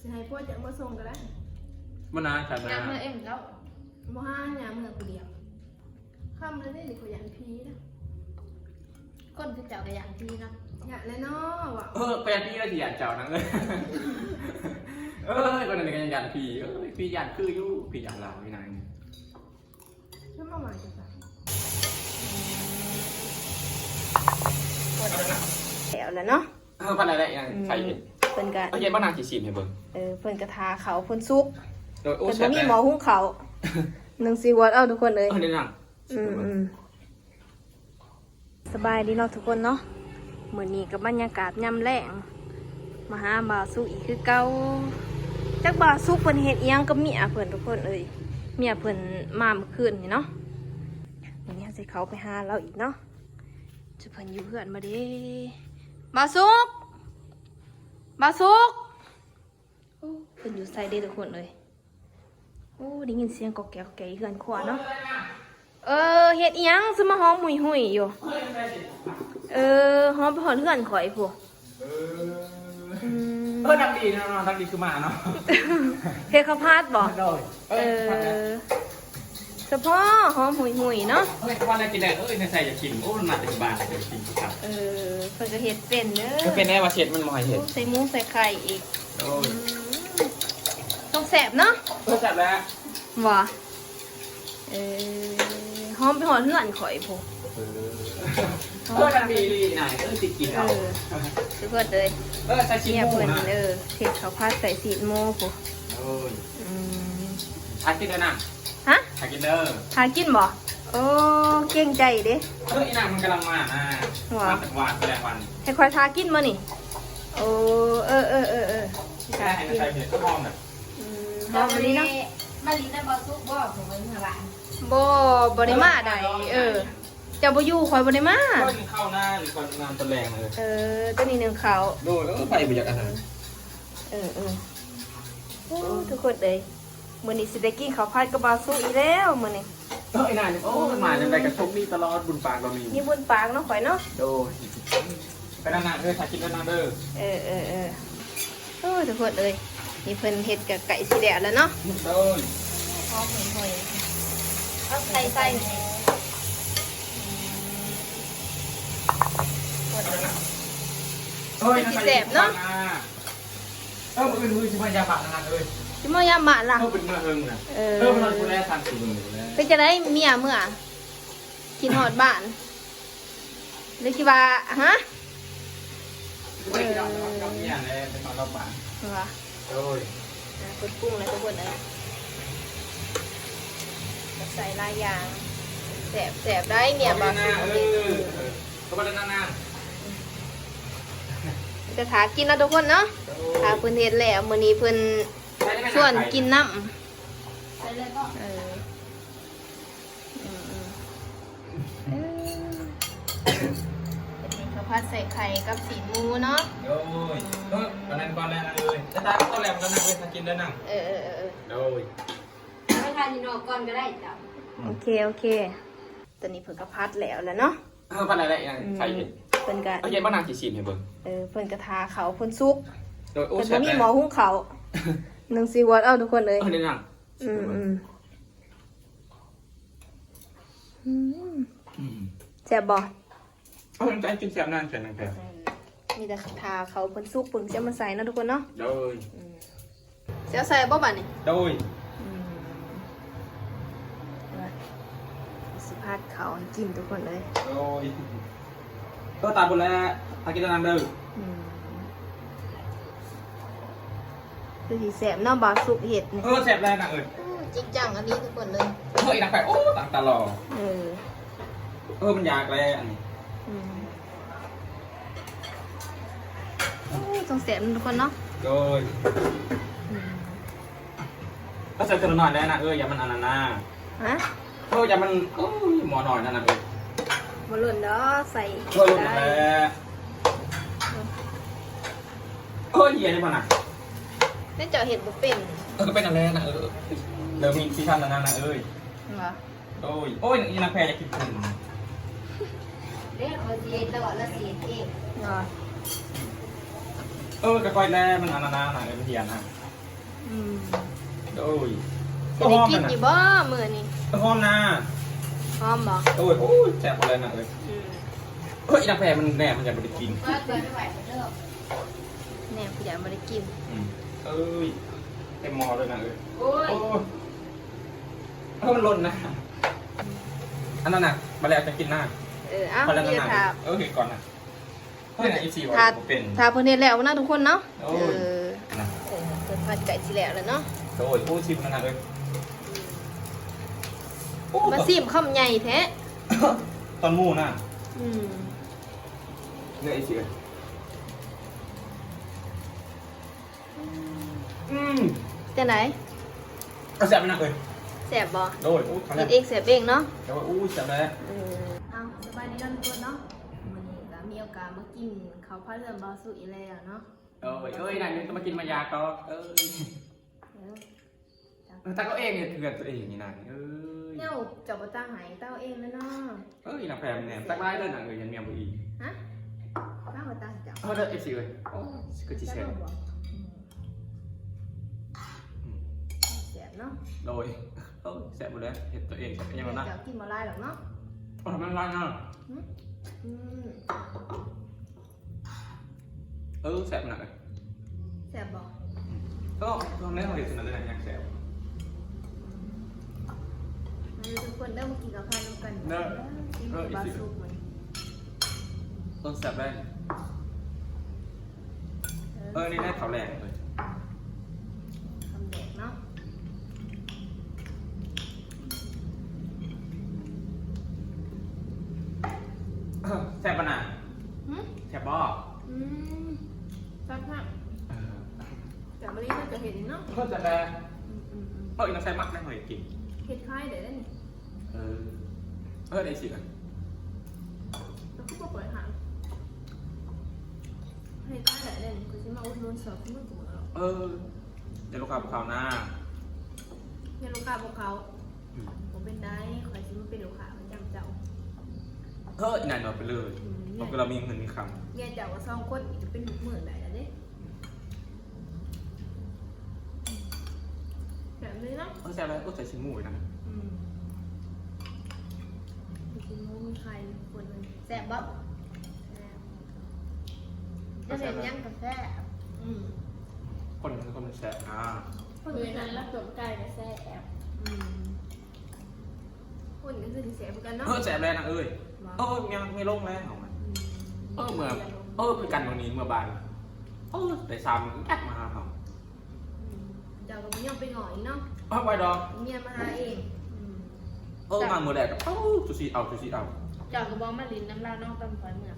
ໃຫ້ພວກຈະມາສົ່ງກໍໄດ້. ບໍ່ນາ ຄັນມາ ຍາມເມືອເອງເຈົ້າ ບໍ່ຫາຍາມເມືອຜູ້ດຽວ. ຄ່ຳແລ້ວເດ້ ຂ້ອຍຢ້ານຜີນະ. ຄົນຄືເຈົ້າກໍຢ້ານຜີນະ. ຢ້ານແຫຼະເນາະວ່າ. ເອີ ຂ້ອຍຢ້ານຜີ ວ່າຊິຢ້ານເຈົ້ານະ. ເອີຍ ຄົນນັ້ນກໍຍັງຢ້ານຜີ. ເອີຍ ຜີຢ້ານຄືຢູ່ ຜີຢ້ານຫຼາຍຢູ່ນະ. ແລ້ວມາວ່າຈັ່ງຊັ້ນ ແລ້ວລະເນາະ. ເອີ ພັດໄດ້ ໃສ່ ອືມ ເພິ່ນກະ ເອົາເຮັດມານາງຊິຊີມໃຫ້ເບິ່ງ. ເອີ ເພິ່ນກະຖ້າເຂົ້າເພິ່ນສຸກ. ໂດຍ ໂອ້ ເພິ່ນບໍ່ມີໝໍ້ຫຸງເຂົ້າ. ໜຶ່ງຊິຫວດເອົາ ທຸກຄົນເອີຍ. ເອີ ນີ້ນະ. ອືມໆ. ສະບາຍດີເນາະທຸກຄົນເນາະ. ມື້ນີ້ກໍບັນຍາກາດຍາມແລງ ມາຫາບ່າວສຸກອີກຄືເກົ່າ. ຈັກບ່າວສຸກເພິ່ນເຮັດອີ່ຫຍັງກັບເມຍເພິ່ນ ທຸກຄົນເອີຍ. ເມຍເພິ່ນມາມື້ຄືນນີ້ເນາະ. ມື້ນີ້ເຮົາຊິເຂົ້າໄປຫາລາວອີກເນາະ. ຈະເພິ່ນຢູ່ເຮືອນບໍ່ເດ ບ່າວສຸກ ບ່າວສຸກ. ໂອ້ ເພິ່ນຢູ່ໃສເດ ທຸກຄົນເອີຍ. ໂອ້ ໄດ້ຍິນສຽງກອກແກກກອກແກກຢູ່ເຮືອນຄົວເນາະ. ເອີ ເຮັດອີ່ຫຍັງ ຄືມາຫອມຫຸຍໆຢູ່? ເອີ ຫອມໄປຮອດເຮືອນຂ້ອຍພຸ້ນ. ເອີ ອືມ ເອີ ດັງດີເນາະ ດັງດີຄືມາເນາະ. ເຮັດເຂົ້າຜັດບໍ? ໂດຍ ເອີ ເອີ ສະເພາະຫອມຫຸຍໆເນາະ. ເອີຍ ວ່າແນວກິນແດ່ ເອີຍ ໃນໃສ່ຢາກກິນ. ໂອ້ ມັນມາແຕ່ບ້ານ ຢາກກິນຄືກັນ. ເອີ ເພິ່ນກໍເຮັດເປັນເດີ. ເຮັດເປັນແດ່ວ່າເຮັດ ມັນບໍ່ໃຫ້ເຮັດ. ໂອ້ ໃສ່ໝູໃສ່ໄຂ່ອີກ. ໂອ້ຍ ອືມ ຕ້ອງແຊບເນາະ. ເອີ ແຊບແລ້ວ. ບໍ່ ເອີ ຫອມໄປຮອດເຮືອນຂ້ອຍພຸ້ນ. ເອີ ເອີ ທາງດີດີນາຍ ເອີ ຊິກິນເອົາ. ເອີ ທຸກຄົນເອີຍ ເອີ ໃສ່ຊີ້ນໝູນະ. ເອີ ເຮັດເຂົ້າຜັດໃສ່ຊີ້ນໝູພຸ້ນ. ໂອ້ຍ ອືມ ຖ້າກິນເດີນາງ. ຮະ? ຖ້າກິນເດີ ຖ້າກິນບໍ່? ໂອ້ ເກງໃຈເດ້. ເອີ ອີນາງມັນກຳລັງມານະ. ຫວາ ມາແຕ່ວານ ແຕ່ວານ. ໃຫ້ຂ້ອຍຖ້າກິນບໍ່ນີ້? ໂອ້ ເອີ ເອີ ເອີ ເອີ ຖ້າກິນ. ໃສ່ເຜັດຫອມນະ. ອືມ ຫອມອີ່ຫຼີເນາະ. ມາຫຼິ້ນນຳບ່າວສຸກບໍ່? ບໍ່ ບໍ່ໄດ້ມາໃດ. ເອີ ເຈົ້າບໍ່ຢູ່ ຂ້ອຍບໍ່ໄດ້ມາ. ເຂົ້ານາ ຕອນແລງເລີຍ. ເອີ ຕອນນີ້ໜຶ້ງເຂົ້າ. ໂດຍ ເອີ ໄປບໍ່ຢາກອັນນັ້ນ. ເອີ ເອີ ໂອ້ ທຸກຄົນເອີຍ ມື້ນີ້ຊິໄດ້ກິນເຂົ້າຜັດກັບບ່າວສຸກອີກແລ້ວມື້ນີ້. ເອີ ອີນາງ ໂອ້ຍ ມາຍາມໃດກໍໂຊກດີຕະຫຼອດ ບຸນປາກລາວມີ. ມີບຸນປາກເນາະ ຂ້ອຍເນາະ. ໂດຍ ໄປນາງເອີຍ ຖ້າກິນເດີນາງເດີ. ເອີ ເອີ ເອີ ໂອ້ຍ ທຸກຄົນເອີຍ ນີ້ເພິ່ນເຮັດກໍໃກ້ຊິແລ້ວແລ້ວເນາະ. ໂດຍ ຫອມຫຸຍໆ ເອົາໄຂ່ໃສ່. ໂອ້ຍ ມັນຊິແຊບເນາະ. ເອີ ມື້ອື່ນ ມື້ອື່ນຊິມາຢາມບ້ານນະເອີຍ. ຊິມາຢາມບ້ານລະ? ເອີ ເປັນເມືອເຮືອນນະ. ເອີ ເອີ ເພິ່ນນອນຜູ້ແລ ທາງຊິເບິ່ງຜູ້ແລ. ເປັນຈັ່ງໃດເມຍເມືອ? ຄິດຮອດບ້ານ ຫຼືຄິດວ່າ ຮະ? ເອີ ເມຍແລ ໄປນອນນອກບ້ານ. ວ່າ ໂອ້ຍ ອ່າ ກົດປຸງແລ້ວທຸກຄົນເອີຍ. ໃສ່ຫຼາຍຢ່າງ ແຊບ ແຊບໄດ໋ເມຍບ່າວສຸກ. ເອີ ເອີ ກໍບໍ່ໄດ້ນານໆ ຈະຖ້າກິນເນາະທຸກຄົນເນາະ. ໂອ້ຍ ຖ້າເພິ່ນເຮັດແລ້ວ ມື້ນີ້ເພິ່ນຊວນກິນນຳ. ໃສ່ເລີຍບໍ່? ເອີ ອືມໆ ເອີ ເຮັດເຂົ້າຜັດໃສ່ໄຂ່ກັບຊີ້ນໝູເນາະ. ໂອ້ຍ ເອີ ອັນນັ້ນກ່ອນແລ້ວນາງເອີຍ. ແຕ່ຕາກໍແລ້ວນາງເອີຍ ຖ້າກິນເດີນາງ. ເອີ ເອີ ເອີ ເອີ ໂດຍ ໄປທານຢູ່ນອກກ່ອນກໍໄດ້ເຈົ້າ. ໂອເຄ ໂອເຄ ຕອນນີ້ເພິ່ນກໍຜັດແລ້ວແຫຼະເນາະ. ເອີ ພັດໄດ້ ໃສ່ ອືມ ເພິ່ນກໍ ເອົາເຮັດມານາງຊິຊີມໃຫ້ເບິ່ງ. ເອີ ເພິ່ນກໍຖ້າເຂົ້າເພິ່ນສຸກ. ໂດຍ ໂອ້ ເພິ່ນບໍ່ມີໝໍ້ຫຸງເຂົ້າ. ໜຶ່ງຊິຫວດເອົາ ທຸກຄົນເອີຍ. ເອົານີ້ນາງ ອືມ ອືມ ອືມ ອືມ ແຊບບໍ່? ເອົາ ໃຈກິນແຊບນາງ ແຊບນາງແພ. ເອີ ມີແຕ່ຖ້າເຂົ້າເພິ່ນສຸກ ເພິ່ນຈະມາໃສ່ເນາະ ທຸກຄົນເນາະ. ໂດຍ ອືມ ຊິເອົາໃສ່ບໍ່ບາດນີ້? ໂດຍ ອືມ ຊິຜັດເຂົ້າໃຫ້ກິນທຸກຄົນເອີຍ. ໂດຍ ໂຕຕາບຸນແລ້ວ ຫາກິນນຳເດີ. ອືມ ຄືຊິແຊບເນາະ ບ່າວສຸກເຮັດນີ້. ເອີ ແຊບແລ້ວນາງເອີຍ. ໂອ້ ຈິງຈັງອັນນີ້ທຸກຄົນເອີຍ. ເອີ ອີນາງໄປ ໂອ້ ຕາຕະຫຼໍ. ເອີ ເອີ ມັນຢາກແລ້ວອັນນີ້. ອືມ ໂອ້ຍ ຕ້ອງແຊບນຳທຸກຄົນເນາະ. ໂດຍ ອືມ ກໍໃສ່ຕົວນ້ອຍແລ້ວນາງເອີຍ ຢ່າມັນອັນນັ້ນນາ. ຮະ? ໂອ້ຍ ຢ່າມັນ ໂອ້ຍ ໝໍ້ນ້ອຍນັ້ນນາງເອີຍ. ບໍ່ຫຼົ່ນດອກ ໃສ່ ບໍ່ຫຼົ່ນແຫຼະ. ໂອ້ຍ ເຫຍນີ້ບໍ່ນະ? ແຕ່ເຈົ້າເຮັດບໍ່ເປັນ. ເອີ ກໍເປັນອັນແລະນາງເອີຍ. ເລີ່ມມີຊີສັນແລ້ວນາງເອີຍ. ຫວາ? ໂອ້ຍ ໂອ້ຍ ອີນາງແພຢາກກິນກຸ້ງ. ເດ້ ຂ້ອຍຊິເຮັດແລ້ວລະຊິເຮັດເອງ. ຫວາ? ເອີ ກໍຂ້ອຍແລະ ມັນອັນນັ້ນນາ ນາງເອີຍ ມັນເຫຍນະ. ອືມ ໂອ້ຍ ຊິໄດ້ກິນຢູ່ບໍ່ມື້ນີ້? ຫອມນາ ຫອມບໍ່? ໂອ້ຍ ໂອ້ຍ ແຊບບໍ່ແລ້ວນາເອີຍ. ອືມ ເຮີ້ຍ ອີນາງແພມັນແນມ ມັນຍັງບໍ່ໄດ້ກິນ ແນມຄືຍັງບໍ່ໄດ້ກິນ. ອືມ ເອີຍ ເຕັມໝໍ້ເລີຍນາເອີຍ. ໂອ້ຍ ໂອ້ຍ ເອີ ມັນຫຼົ່ນນາ. ອັນນັ້ນນະ ມາແລ້ວຈະກິນນາ. ເອີ ເອົາ ເຮັດ ເອີ ເຮັດກ່ອນນະ. ເອີ ເຮັດ ຖ້າ ບໍ່ເປັນ ຖ້າເພິ່ນເຮັດແລ້ວນະທຸກຄົນເນາະ. ໂອ້ຍ ເອີ ນະ ເອີ ເພິ່ນພັດໃກ້ຊິແລ້ວແລ້ວເນາະ. ໂອ້ຍ ໂອ້ ຊິມນະເອີຍ. ໂອ້ ມາຊິມຄຳໃຫຍ່ແທ້ ຕອນໝູນະ. ອືມ ເອີ ຊິເອີຍ. ອືມ ຈັ່ງໃດ? ເອົາ ແຊບນະເອີຍ. ແຊບບໍ່? ໂດຍ ໂອ້ ເຮັດເອງແຊບເອງເນາະ. ໂດຍ ໂອ້ ແຊບແລ້ວ. ເອີ ເອົາ ສະບາຍດີເນາະທຸກຄົນເນາະ. ມື້ນີ້ກໍມີໂອກາດມາກິນເຂົ້າພາເຮືອນບ່າວສຸກອີກແລ້ວເນາະ. ໂດຍ ເອີຍ ນາງກໍມາກິນມາຢາກດອກເອີຍ. ເອີ ຕັກເອົາເອງ ເຮັດເຮືອນຕົວເອງນີ້ນາງເອີຍ. ແນວເຈົ້າບໍ່ຕັກໃຫ້ ຕັກເອົາເອງແຫຼະເນາະ. ເອີຍ ນາງແພມແນມ ຕັກຫຼາຍເດີນາງເອີຍ ຢ້ານເມຍບໍ່ອີ່ມ. ຮະ? ມາຂໍຕັກໃຫ້ເຈົ້າ. ເອີ ເດີ ເອັຟຊີເອີຍ. ໂອ້ ຄືຊິແຊບ. ອືມ ອືມ ແຊບເນາະ. ໂດຍ ໂອ້ ແຊບບໍ່ເລີຍ ເຮັດຕົວເອງແຊບຫຍັງນະ. ເຈົ້າກິນບໍ່ຫຼາຍດອກເນາະ. ໂອ້ ມັນຫຼາຍນະ. ອືມ ອືມ ເອີ ແຊບຂະໜາດເລີຍ. ແຊບບໍ່? ອືມ ກໍຕອນແລກເຮົາເຮັດຂະໜາດເລີຍນະ ຍັງແຊບ. ມາເດີທຸກຄົນເດີ ມາກິນເຂົ້າພານຳກັນເດີ. ກິນ ເອີ ອີກ ບ່າວສຸກມັນ ເອີ ແຊບເລີຍ. ເອີ ເອີ ນີ້ໄດ້ເຂົ້າແລງເລີຍ ຄຳແລກເນາະ. ແຊບບໍ່ນະ? ຫື? ແຊບບໍ່? ອືມ ແຊບແທ້. ເອີ ແຊບອີ່ຫຼີ ເຈົ້າເຮັດເອງເນາະ. ເອີ ແຊບແທ້. ອືມໆໆ ເອີ ອີນາງໃສ່ໝາກແດ່ ເຮົາເຮັດກິນ ເຮັດຂາຍໄດ້ເດ້ນີ້. ເອີ ເອີ ໄດ້ຊິນະ. ແລ້ວຄືບໍ່ປ່ອຍຫາ ເຮັດຂາຍໄດ້ເດ້ນີ້ ຂ້ອຍຊິມາອຸດໜູນຊອກມື້ກູເນາະ. ເອີ ຢ່າລູກຄ້າບໍ່ເຂົ້ານາ ຢ່າລູກຄ້າບໍ່ເຂົ້າ. ອືມ ບໍ່ເປັນໄດ ຂ້ອຍຊິມາເປັນລູກຄ້າປະຈຳເຈົ້າ. ເຮີ້ຍ ແນ່ນອນໄປເລີຍ. ອືມ ເພາະວ່າລາວມີເງິນມີຄຳ ເມຍເຈົ້າກໍສອງຄົນ ອີກກໍເປັນມື້ໄດ້ແລ້ວເດ້. ອືມ ແບບນີ້ເນາະ. ເອີ ແຊບຫຼາຍ. ໂອ້ ໃສ່ຊີ້ນໝູອີກນະ. ອືມ ຊີ້ນໝູມີໄຂ່ຄົນໜຶ່ງ. ແຊບບໍ່? ແຊບ. ແຊບ ແຊບ ຫຍັງກໍແຊບ. ອືມ ຄົນ ຄົນແຊບນະ. ເວລາລາວຕົ້ມໄກ່ກໍແຊບ. ອືມ ຄົນກໍຄືຊິແຊບຄືກັນເນາະ. ເອີ ແຊບແລ້ວນາເອີຍ. ບໍ່ ເອີ ເມຍ ເມຍລົງແລ້ວ. ອືມ ເອີ ເມື່ອ ເອີ ຄືກັນມື້ນີ້ ເມື່ອບ້ານ ເອີ ໄດ້ສາມມື້ແອັດມາຫາເຮົາ. ອືມ ເຈົ້າກໍບໍ່ຍອມໄປງໍ້ອີກເນາະ. ເອົາໄວ້ດອກ ເມຍມາຫາເອງ. ອືມ ເອີ ມາມື້ແລກກໍ ເອົາ ຊູຊີເອົາ ຊູຊີເອົາ. ເຈົ້າກໍບໍ່ມາຫຼິ້ນນຳລາວເນາະ ຕອນຂ້ອຍເມືອ.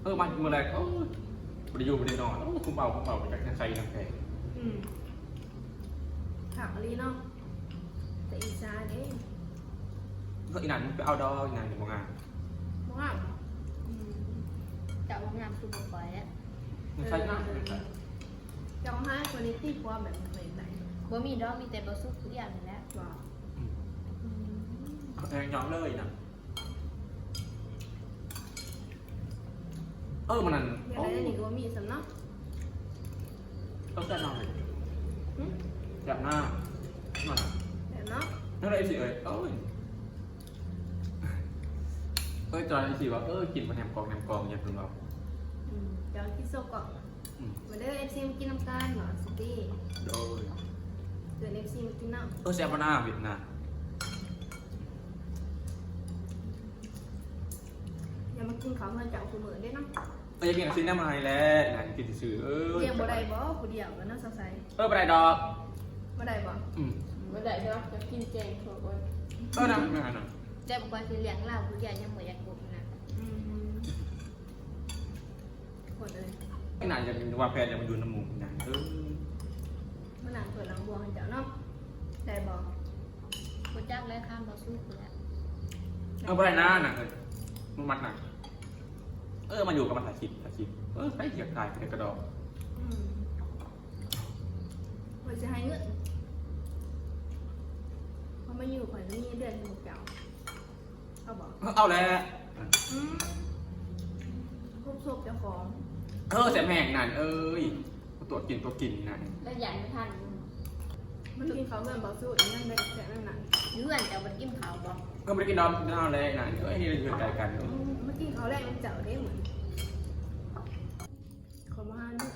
ເອີ ມາມື້ແລກ ເອີ ບໍ່ໄດ້ຢູ່ບໍ່ໄດ້ນອນ. ໂອ້ ຄຸມເອົາ ຄຸມເອົາ ໄປຈັກໃສ່ນຳແພ. ອືມ ຄັກອີ່ຫຼີເນາະ ແຕ່ອິດສາເດ້. ເອີ ອີ່ນັ້ນໄປເອົາດອກ ອີ່ນັ້ນບໍ່ງາມ. ບໍ່ງາມ. ອືມ ເຈົ້າບໍ່ງາມຄືບໍ່ຂ້ອຍແຫຼະ. ມັນໃສ່ງາມ. ເອີ ເຈົ້າຫາຄົນທີ່ຕິຄວາມແບບບໍ່ເປັນໃດ. ບໍ່ມີດອກ ມີແຕ່ບໍ່ສຸກຜູ້ດຽວນີ້ແຫຼະ. ວ່າ ອືມ ອືມ ເອີ ຍອມເລີຍນະ. ເອີ ມັນນັ້ນ ຢາກໄດ້ນີ້ກໍບໍ່ມີຊ້ຳເນາະ. ຕ້ອງແຊບນຳ. ຫຶ? ແຊບນະ. ນັ້ນນະ ແຊບເນາະ. ນັ້ນແຫຼະ ເອັຟຊີເອີຍ. ໂອ້ຍ ເອີຍ ຈອຍ ເອັຟຊີວ່າ ເອີ ກິນບໍ່ແນມກ້ອງ ແນມກ້ອງ ຫຍັງເພິ່ນເວົ້າ. ອືມ ເຈົ້າກິນໂຊກ້ອງ. ອືມ ມາເດີ ເອັຟຊີ ມາກິນນຳກັນເນາະ ສະຕີ. ໂດຍ ເຊີນ ເອັຟຊີ ມາກິນນຳ. ເອີ ແຊບບໍ່ນາ ຫວຽດນາມ. ຢ່າມາກິນເຂົ້າເຮືອນເຈົ້າຄູ່ມື້ເດ້ເນາະ. ເອີ ຢາກກິນ ຊື້ແນວມາໃຫ້ແຫຼະ ນາງກິນຊື່ໆ. ເອີ ລ້ຽງບໍ່ໄດ້ບໍ່ ຜູ້ດຽວກໍເນາະ ສາວໃສ? ເອີ ບໍ່ໄດ້ດອກ. ບໍ່ໄດ້ບໍ່? ອືມ ບໍ່ໄດ້ດອກ ຢາກກິນແກງເຂົ້າກ່ອນ. ເອີ ນະ ນະ ນະ ແຕ່ບໍ່ຄ່ອຍຊິລ້ຽງລາວ ຜູ້ດຽວຍັງບໍ່ຢາກກຸ້ມນະ. ອືມ ຄົນເອີຍ ນາງຢາກວ່າແພນຢາກມາຢູ່ນຳໝູ່ນາງ. ເອີ ມານັ່ງເປີດຫຼັງບົວໃຫ້ເຈົ້າເນາະ ໄດ້ບໍ່? ບໍ່ຈັກແຫຼະ ຄານບໍ່ສຸກແຫຼະ. ເອີ ບໍ່ໄດ້ນາ ນາງເອີຍ ບໍ່ມັກນາງ. ເອີ ມາຢູ່ກັບມາຖ່າຍຄລິບ ຖ່າຍຄລິບ. ເອີ ໃຜຢາກຖ່າຍກໍໄດ້ກະດອກ. ອືມ ຂ້ອຍຊິໃຫ້ເງິນ ເພາະມາຢູ່ຂ້ອຍກໍມີເດືອນໃຫ້ພວກເຈົ້າ. ເອົາບໍ່? ເອີ ເອົາແຫຼະ. ອືມ ຄົບສົບເຈົ້າຂອງ. ເອີ ແຊບແຮງນາງເອີຍ. ຕົວະກິນ ຕົວະກິນນາງ. ແລ້ວຢາກບໍ່ທັນ. ມາກິນເຂົ້າເຮືອນເບົາສຸກ ມັນໄດ້ແຊບນຳນັ້ນ. ຢູ່ເຮືອນເຈົ້າບໍ່ໄດ້ກິນເຂົ້າບໍ່? ກໍບໍ່ໄດ້ກິນດອກ ກິນເອົາແລງນະ. ເອີຍ ນີ້ເຮືອນໃກ້ກັນ. ອືມ ມາກິນເຂົ້າແລງນຳເຈົ້າເດ້ມື້ນີ້. ຂໍມາຫາເມືອ.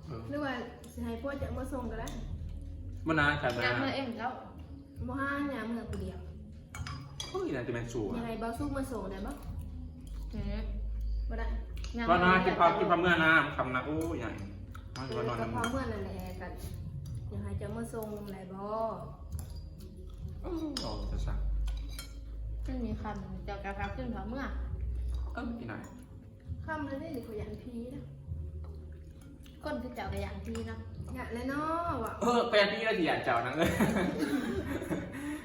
ເອີ ຫຼືວ່າຊິໃຫ້ຜົວເຈົ້າມາສົ່ງກໍໄດ້. ບໍ່ນາ ຄັນວ່າຍ່າງເມືອເອງເຈົ້າ. ບໍ່ຫາ ຍ່າງເມືອຜູ້ດຽວ. ໂອ້ຍ ນັ້ນຈະແມ່ນຊູຫວາ. ຍັງໄງ ເບົາສຸກມາສົ່ງໄດ້ບໍ່? ອືມ ບໍ່ໄດ້. ບໍ່ນາ ກິນເຂົ້າ ກິນເຂົ້າເມືອນະ ຄ່ຳນະ. ໂອ້ຍ ຫຍັງ ມາຊິມານອນນຳ. ເອີ ກໍພໍເມືອນັ້ນແຫຼະ ກໍຢາກໃຫ້ເຈົ້າມາສົ່ງໄດ້ບໍ່? ໂອ້ ເວົ້າຊະຊະ. ມັນມີຄ່ຳ ເຈົ້າກໍພາຂຶ້ນພໍເມືອ. ເອີ ອີ່ໜ້ອຍ. ຄ່ຳແລ້ວເດ້ ຂ້ອຍຢ້ານຜີນະ. ຄົນຄືເຈົ້າກໍຢ້ານຜີເນາະ. ຢ້ານແຫຼະເນາະວ່າ. ເອີ ຂ້ອຍຢ້ານຜີແລ້ວຊິຢ້ານເຈົ້ານະ. ເ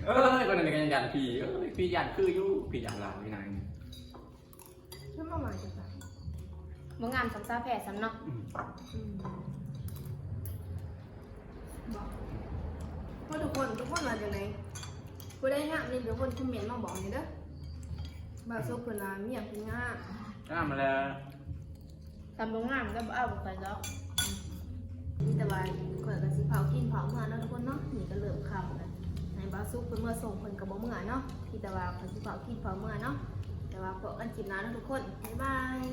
ອີຍ ຄົນນັ້ນກໍຍັງຢ້ານຜີ. ເອີຍ ຜີຢ້ານຄືຢູ່ ຜີຢ້ານຫຼາຍນາງ. ຄືມາວ່າຈັ່ງຊັ້ນ ບໍ່ງາມສ່ຳສາວແພສ່ຳເນາະ. ອືມ ອືມ ບໍ່ ເພາະທຸກຄົນ ທຸກຄົນວ່າຈັ່ງໃດ? ຜູ້ໃດງາມນີ້ ທຸກຄົນຄອມເມັນມາບອກແດ່ເດີ. ບ່າວສຸກເພິ່ນວ່າເມຍເພິ່ນງາມ. ງາມແລ້ວ. ຄັນບໍ່ງາມກໍບໍ່ເອົາ ບໍ່ຂ້ອຍດອກ. ມີແຕ່ວ່າຂ້ອຍກໍຊິເຝົ້າກິນເຝົ້າເມືອເນາະທຸກຄົນເນາະ. ນີ້ກໍເລີ່ມຄ່ຳແລ້ວ ໃຫ້ບ່າວສຸກເພິ່ນເມືອສົ່ງ ເພິ່ນກໍບໍ່ເມືອເນາະ. ມີແຕ່ວ່າຂ້ອຍຊິເຝົ້າກິນເຝົ້າເມືອເນາະ. ແຕ່ວ່າພໍ້ກັນຄລິບໜ້າເນາະທຸກຄົນ. ບາຍບາຍ.